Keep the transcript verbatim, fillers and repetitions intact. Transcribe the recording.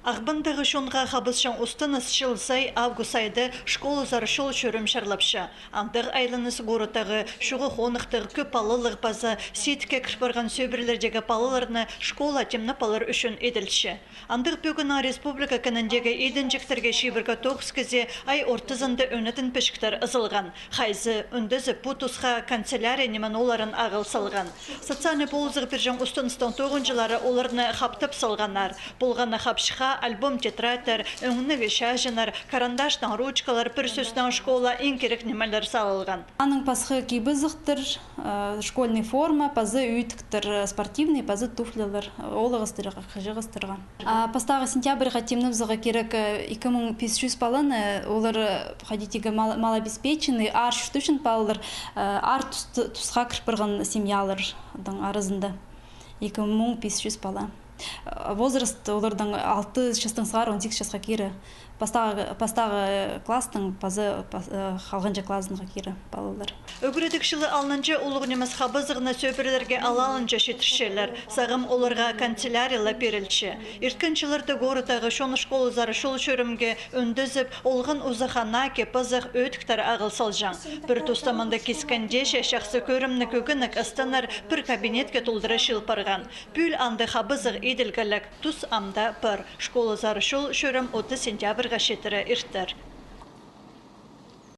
Ағбандағы чонға хабысчаң устыныс чыл сай август айда школазар чол-чӧрім чарлапча. Андағ айланыс городтағы чоғыл хонығдығ кӧп палалығ паза сидікке кір парған сӧбірелердегі палаларны школа тимнеп алар ӱчӱн иділче. Андағ пӧгін республика кініндегі идінҷектерге чибіргі тоғыс кізее ай ортызында ӧнетін пічіктер ызылған. Хайзы, ӱндезі пу тусха канцелярия ниме оларын ағыл салған. Социальный полызығ пирҷең устыныстың тоғынҷылары оларны хаптап салғаннар. Полғаны хапчыхха альбом-тетрадьтар, ӧңніг чаҷыннар, карандашнаң ручкалар, пір сӧснең, школа иң кирек нимелер салылған. Аның пасха кип-азахтар, э, школьный форма, паза ӧтіктер, э, спортивный, паза туфлилер, э, оолағастарға, хаҷағастарға. А пастағы сентябрьға тимнебізерге кирек, э, ікі муң пис чӱс паланы, олар, э, ходить иге мал-, малообеспеченный, аар чуртаҷаң палалар, э, аар тус-, тусха кір парған семьяларның аразында. Ікі муң пис чӱс пала. Э, возраст оларның алты частаң сығара он сигіс часта кире. Пастағы, пастағы класстың паза пас-, э, халғанҷы классха кире палалар. Ӱгредіг чылы алнынҷа улуғ нимес хабызығны сӧбірелерге алалынҷа читірчелер. Сағам оларға канцелярия ла пирілче. Ирткен чылларда городтағы чон школазар чол-чӧрімге ӱндезіп, олған узахана, кип-азах, ӧтіктер ағыл салҷаң. Пір туста мында кискенҷе чахсы кӧрімніг ӱгенек ыстанар пір кабинетке толдыра чыыл парған. Пӱӱл анда хабызығ иділгелек. Тус ам даа пар. Школазар чол-чӧрім отыс сентябрьға читіре иртер.